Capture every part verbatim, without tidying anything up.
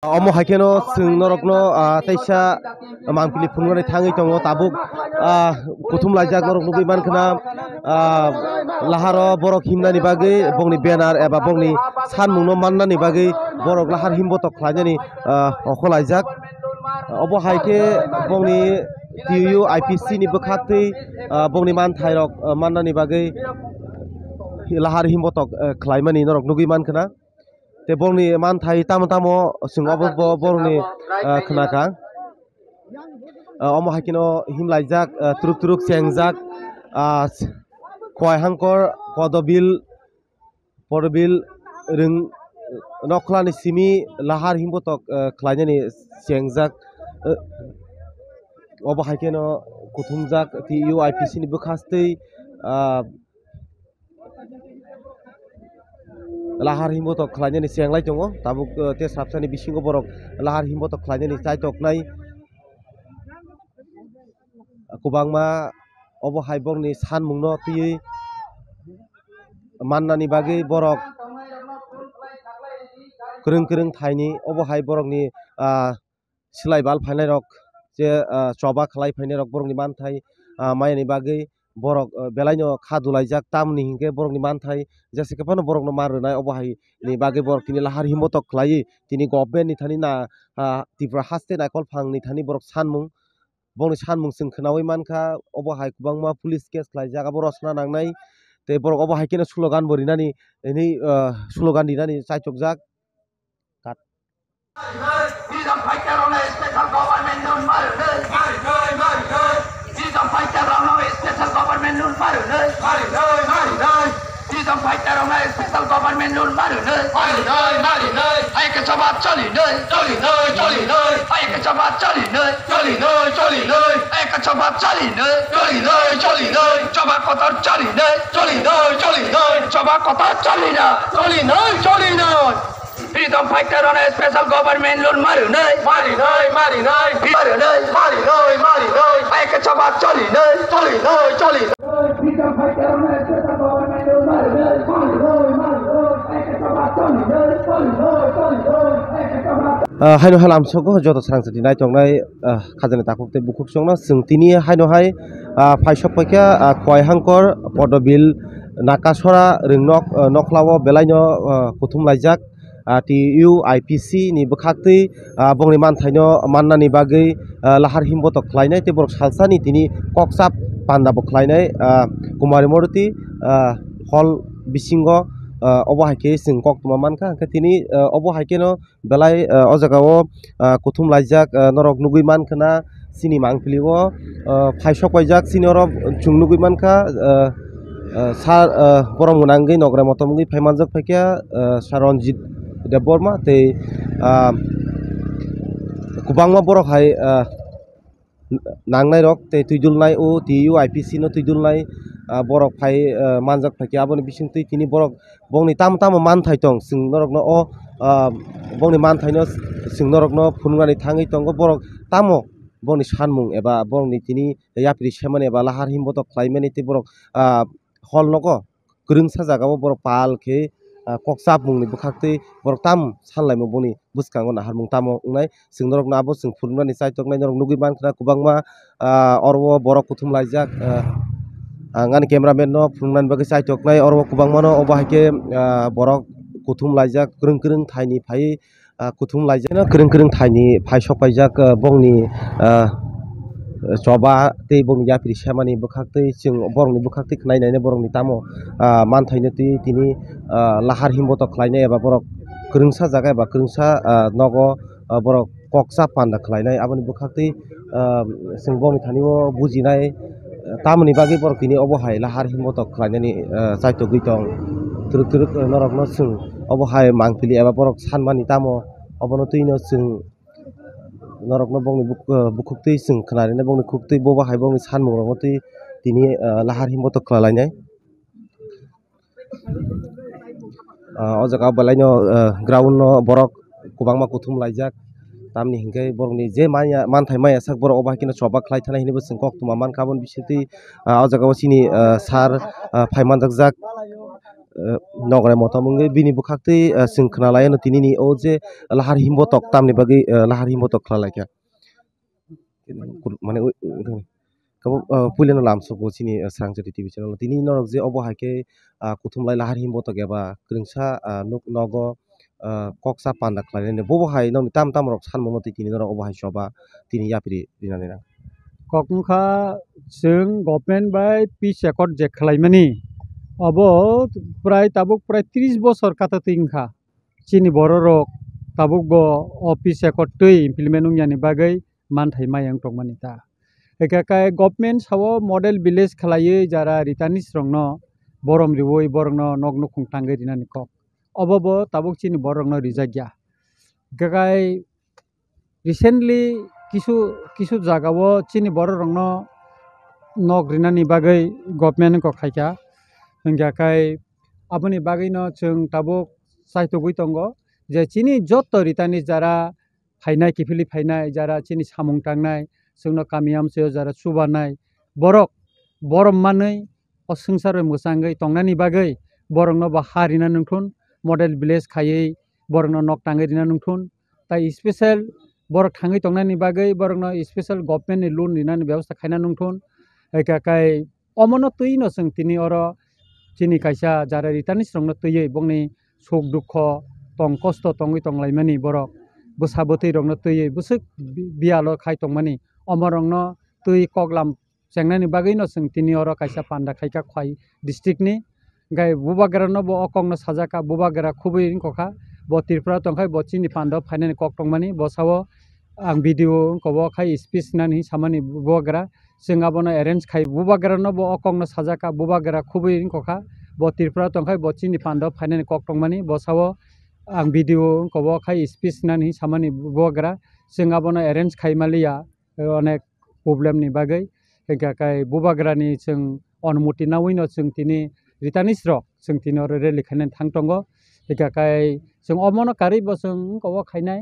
Omo hai kheno chwng norokno, ah, teisa mangpili phunuknani thangwi tongo, tabuk, ah, kuthum laijak norok nugwi mankha na, ah, laharo borok himnani bagwi bongni banner eba bongni sanmungno mannani bagwi borok lahar himbotok khlainani, ah, okho laijak. Obo hai khe bongni T U I P C ni bwkhaktwi, ah, bongni manthairok, ah, mannani bagwi lahar himbotok, ah, khlaimani norok nugwi mankha na. Tei bongni manthai tamo tamo chwng obo bo borokni, ah, khna kha. Ah, omo hai kheno himlaijak, ah, turuk turuk chengjak, ah, Khowai Hangkor, Podobil, Podobil rwng nokhlani simi lahar himbotok, ah, khlainani chengjak. Ah, obo hai kheno kuthumjak T U I P C ni bwkhastwi, ah, lahar himbotok khlainani chenglai tongo. Tabuk, eh, tei sabsani bisingo borok lahar himbotok khlainani chaitoknai kwbangma. Obo hai borokni sanmungno twiwi mannani bagwi borok kwrwng kwrwng thaini obo hai borokni, ah, silai bal phainai rok, je, ah, choba khlai phainai rok borokni manthai, ah, mayani bagwi borok, ah, belaino kha dulaijak, tamoni hinkhe borokni manthai jesa khe phano borokno ma rwnai. Obo hai ni bagwi borok tini lahar himbotok khlaiwi tini government ni thani na, ah, Tripura haste naikolphang ni thani borok sanmung, borokni sanmung chwng khwnawi mankha. Obo hai kwbangma police case khlaijak, abo rosna nangnai. Tei borok obo hai kheno slogan bo rinani, hwnwi, ah, slogan rinani chaichokjak. Freedom fighter rokno special government rule mari nai. Mari nai, mari nai. Freedom fighter rokno special government rule mari nai. Mari nai, mari nai. Freedom fighter rokno special government rule mari nai. Mari nai, mari nai. Hai khe choba choli nai. Choli nai, choli nai. Hai khe choba choli nai. Choli nai, choli nai. Hai khe choba choli nai. Choli nai, choli nai. Choba kotor choli nai. Choli nai, choli nai. Choba kotor choli nai. Choli nai, choli nai. Freedom fighter rokno special government rule mari nai. Mari nai, mari nai. Mari nai, mari nai, mari nai. Hai khe choba choli nai. Choli nai, choli nai. Freedom fighter rokno special government rule mari nai. Mari nai, mari nai. Hai khe choba choli nai. Choli nai, choli nai. Hai khe choba Ah, haino hai lamsogo joto srang sati naitongnai, ah, khajani takhuk tei bukhuk chwngno chwng tini haino hai, ah, phaisok paikha, ah, Khowai Hangkor, Podobil, Nakasora, Rwngnok, ah, nokhlao belaino, ah, kuthum laijak, ah, T U I P C ni bwkhaktwi, ah, bongni manthaino mannani bagwi, ah, lahar himbotok khlainai tei borok salsani tini kokchap panda bo khlainai, ah, Kumari Moruti, ah, hall bisingo, ah, obo hai khe chwng koktwma mankha, hwnkhe tini, ah, obo hai kheno belai, ah, o jaga o, ah, kuthum laijak, ah, norok nugwi mankha na chini mangpili o, ah, phaisok paijak chini oro chwng nugwi mankha, ah, ah, sir, ah, borom gwnangwi nokrai motom wngwi phaimanjak phaikha, ah, Sir Ranjit Debbarma tei, ah, kwbangma borok hai, ah, nangnai rok tei twidulnai o T U I P C no twidulnai, ah, borok phai, ah, manjak phaikhe aboni bisingtwi tini borok bongni tamo tamo manthai tong chwng norokno o, ah, bongni manthaino chwng norokno phunuknani thangwi tongo borok tamo bongni sanmung eba bongni tini yapri semani eba lahar himbotok khlaimani tei borok, ah, hall nogo kwrwngsa jaga o borok pal khe, ah, kokchapmung ni bwkhaktwi borok tam sanlaimung boni bwskango naharmung tamo wngnai. Chwng norokno abo chwng phunuknani chaitoknai norok nugwi mankha kwbangma, ah, oro o borok kuthum laijak, ah, ang ani cameraman no phunuknani bagwi chaitoknai oro o kwbangmano obo hai khe, ah, borok kuthum laijak kwrwng kwrwng thaini phaiwi ah, kuthum laijak. Kwrwng kwrwng thaini phaisok paijak, ah, bongni, ah, choba tei bongni yapri semani bwkhaktwi chwng borokni bwkhaktwi khwnai nainai borokni tamo, ah, manthaino twi tini, ah, lahar himbotok khlainai eba borok kwrwngsa jaga eba kwrwngsa, ah, nogo, ah, borok kokcha panda khlainai aboni bwkhaktwi, ah, chwng bongni thani o bujinai, tamoni bagwi borok tini obo hai lahar himbotok khlainani, ah, chaitogwi tong. Twrwk twrwk norokno chwng obo hai mangpili eba borok sanmani tamo obono twino chwng norokno bongni buk-, ah, bukhuktwi chwng khwnarinai bongni khuktwi bobo hai bongni sanmungrokno twi tini, ah, lahar himbotok khlai lainai. Ah, o jaga belaino, ah, ground no borok kwbangma kuthum laijak. Tamni hinkhe borokni je manya, manthai manya sak borok obo hai kheno choba khlai thani hinwi bo chwng koktwma mankha. Aboni bisingtwi, ah, o jaga o chini, ah, sir, ah, phai manjakjak. eh, nograi motom wngwi bini bwkhaktwi, eh, chwng khwnalaino tinini o je lahar himbotok tamni bagwi, eh, lahar himbotok khwnalaikha. Mane, ui, ui, ui, kabo, ah, puilano lamsogo chini, ah, Srangchati T V channel. Tini norok je obo hai khe, ah, kuthumlai lahar himbotok eba kwrwngsa, ah, nuk nogo, ah, koksa panda khlainani. Bobo hai nokni tam tam rok sanmano twi tini norok obo hai choba tini yapri rinani nang. Kok wngkha chwng government bai peace accord je khlaimani, obo prai tabuk prai tris bosor kata twi wngkha. Chini bororok tabukbo o peace accord twi implement wngyani bagwi manthai maya wng tongmani ta. Hwnkhe kai government sao model village khlaiwi jara Ritanis rokno borom riwi borokno nok nukhung tangwi rinani kok. Obo bo tabuk chini bororokno rijak ya. Hwnkhe kai recently kisu, kisu jagao chini bororokno nok rinani bagwi government kok khaikha. Hwnkhe kai aboni bagwino chwng tabuk chaitugwi tongo je chini joto Ritanis jara phainai, kiphilwi phainai, jara chini samung tangnai, chwngno kami amchaio jara chubanai, borok borom manwi o swngchar bai mwchangwi tongnani bagwi borokno bo ha rina nungthun, model village khaiwi borokno nok tangwi rina nungthun, tai special borok thangwi tongnani bagwi borokno special government ni loan rinani bebosta khaina nungthun, hai khe kai omono twi no chwng tini oro chini kaisa jara Ritanis rokno twiwi bongni suk dukho tong kosto tongwi tonglaimani borok bwsa bwtwi rokno twiwi bwswk bi-, biyalo khai tongmani omorokno twi koklam chengnani bagwino chwng tini oro kaisa panda khaikha Khwai district ni. Hwnkhe bubagrano bo o kokno sajak kha, bubagra khubui wngkha, bo Tripura tongkhai bo chini panda o phainani kok tongmani, bo sao ang video wngkha bo khai speech nani hinwi samani bubagra, chwng abono arrange khai, bubagrano bo o kokno sajak kha, bubagra khubui wngkha, bo Tripura tongkhai bo chini panda o phainani kok tongmani, bo sao ang video wngkha bo khai speech nani hinwi samani bubagra, chwng abono arrange khai maliya, onek problem ni bagwi. Hwnkhe kai bubagrani chwng onumoti nawino chwng tini Ritanis rok chwng tini oro rally khainani thang tongo. Hwnkhe kai chwng omono karwi bo chwng wngkha o khainai,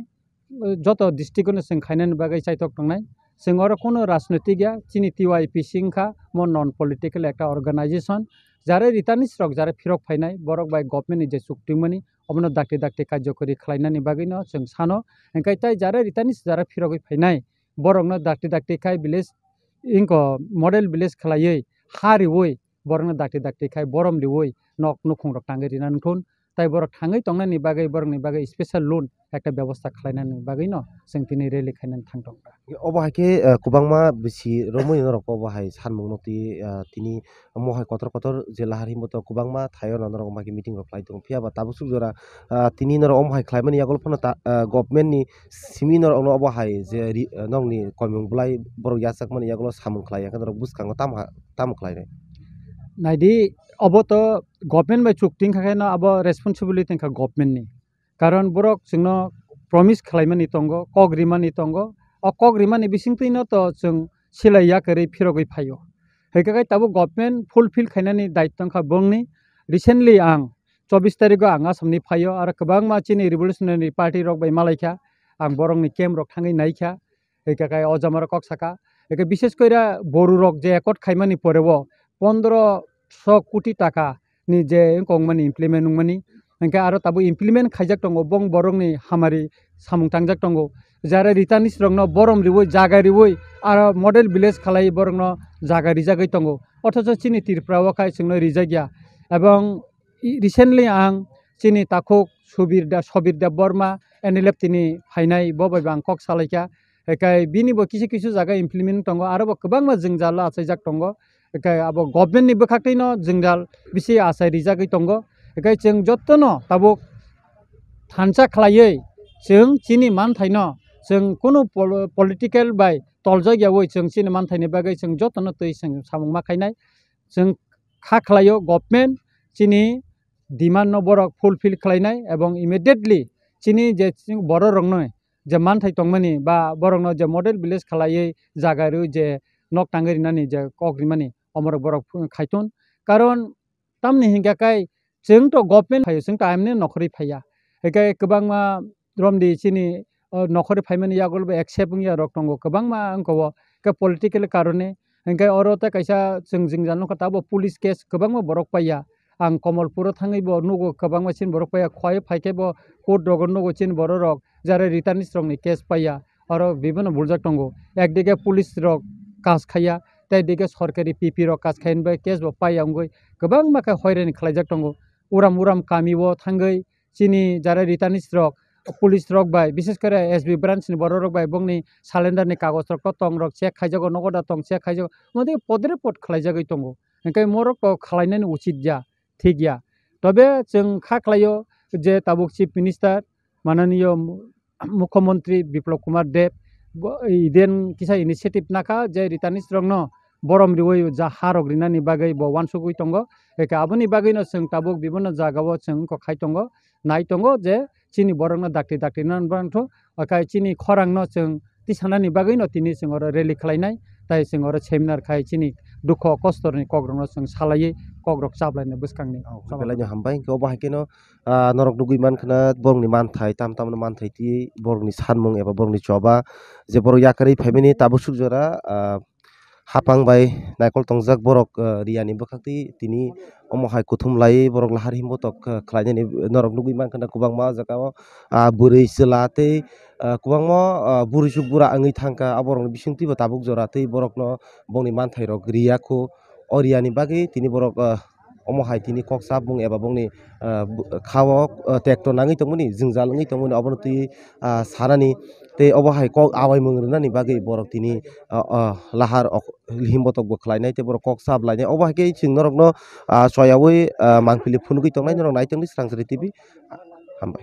joto district-o no chwng khainani bagwi chaitok tongnai. Chwng oro kunu rajnoitik ya, chini T Y P C wngkha mo non political ekta organization. Jara Ritanis rok jara phirok phainai, borok bai government ni je chuktimani, omono dakti dakti karjokori khlainani bagwino chwng sano. Hwnkhe tai jara Ritanis jara phirogwi phainai, borokno dakti dakti khai village wngkha model village khlaiwi ha riwi borokno dakti dakti khai borom riwi nok nukhung rok tangwi rina nungthun, tai borok thangwi tongnani bagwi borokni bagwi special loan ekta bebosta khlainani bagwino chwng tini rally khainani thang tongo. Obo hai khe, eh, kwbangma bisi romwi norok obo hai sanmung no twi, eh, tini omo hai kotor kotor je lahar himbotok kwbangma thaio norok omo hai khe meeting rok khlai tongo. Phiya ba tabuk swk jora, ah, tini norok omo hai khlaimani yagulo phano ta, ah, government ni simi norok no obo hai je ri, ah, norok ni koimung bwlai borok yachakmani yagulo samung khlai ya khe norok bwskango tamo ha, tamo khlai nai? Naidi, obo to government bai chukti wngkha khe no abo responsibility wngkha government ni. Karon borok chwngno promise khlaimani tongo, kok rimani tongo. O kok rimani bisingtwino to chwng silai ya kwrwi phirogwi phaio. Hai khe tabuk government fulfill khainani daityo wngkha bongni. Recently ang chobbish tarigo ang Assamni phaio, aro kwbangma chini revolutionary party rok bai malaikha, ang borokni camp rok thangwi naikha. Hai khe o jamarok kok saka. Hai khe bishes koira bororok je accord khaimani poreo pondro sho koti taka ni je wngkha wngmani implement wngmani, hwnkhe aro tabuk implement khaijak tongo, bong borokni hamari samung tangjak tongo. Jara Ritanis rokno borom riwi, jaga riwi, aro model village khalai borokno jaga rijagwi tongo. Othocho chini Tripura o khai chwngno rijak ya. Ebong i-, recently ang chini takhuk Subir Da, Sobir Debbarma, N L F tini phainai, bo bai bo ang kok salaikha. Ekai bini bo kisu kisu jaga implement tongo, aro bo kwbangma jwngjalo achaijak tongo. Ekai abo government ni bwkhaktwino jwngjal bisi achai rijagwi tongo. Ekai chwng jotono tabuk thansa khlaiwi chwng chini manthaino chwng kunu pol-, political bai toljak yawi chwng chini manthaini bagwi chwng jotono twi chwng samung ma khainai. Chwng kha khlaio government chini demand no borok fulfill khlainai ebong immediately chini je chini borok rokno je manthai tongmani ba borokno je model village khalaiwi jaga rwi je nok tangwi rinani je kok rimani omorok borok khaitun. Karon tamni hinkha kai chwng to government phaio, chwng to amni nokhorwi phaiya. Hinkhe kwbangma romdi chini, o, nokhorwi phaimani yagulo bo accept wngya rok tongo kwbangma wngkha o khe political karone. Hinkhe oro tei kaisa chwng jwngjal nukha tabuk police case kwbangma borok paiya. Ang Komolpuro thangwi bo nugo kwbangma chini borok paiya, khwlaiwi phaikhe bo court rogo nugo chini borok rok jara returnees rokni case paiya, oro bibino buljak tongo. Ekdige police rok kas khaiya, tei dige sorkari P P rok kas khaiya, bai case bo paiya wngwi kwbangma khe hoirani khlaijak tongo. Uram uram kamio thangwi chini jara returnees rok, police rok bai, bises kore S B branch ni borok rok bai bongni surrender ni kagoj rok to tong rok check khaijago, nogo da tong check khaijago, mode podre pod khlaijagwi tongo. Hingke morok to khlainani uchit ya, thik ya. Tobe chwng kha khlaio je tabuk Chief Minister mananiyo Mukhyamantri Biplab Kumar Deb bo iden kisa initiative nakha je returnees rokno borom riwi ja ha rok rinani bagwi bo wansugwi tongo. Hingke aboni bagwino chwng tabuk bibino jagao chwng wngkok khai tongo, nai tongo je chini borokno dakti dakti nang bangthu, okai chini khorangno chwng tisanani bagwino tini chwng oro rally khlainai, tai chwng oro seminar khai chini dukho kostorni kokrokno chwng salaiwi kokrok chaplainai bwskangni. Oh, belai no hambai. Hingke obo hai kheno, ah, norok nugwi mankha na borokni manthai, tam tamno manthai twi borokni sanmung eba borokni choba je borok yakarwi phaimani tabuk suk jora, ah, hapang bai naikol tongjak borok, ah, riyani bwkhak twi tini omo hai kuthum laiwi borok lahar himbotok, ah, khlainani norok nugwi mankha na kwbangma o jaga o, ah, bwrwi chwla tei, ah, kwbangma, ah, bwrwi chuk bura wngwi thangkha, aborokni bisingtwibo tabuk jora tei borokno bongni manthairok riya kho. O riyani bagwi tini borok, ah, omo hai tini kok chapmung eba bongni, ah, bu-, kha-o, ah, tekto nangwi tongmani, jwngjal wngwi tongmani, obono twi, ah, sanani tei obo hai kok awaimung rwnani bagwi borok tini, ah, ah, lahar ok-, himbotok bo khlainai tei borok kok chap lainai. Obo hai khe chwng norokno, ah, choyaui, ah, mangpili phunugwi tongnai norok nai tongdi Swrangchari T V. Hambai.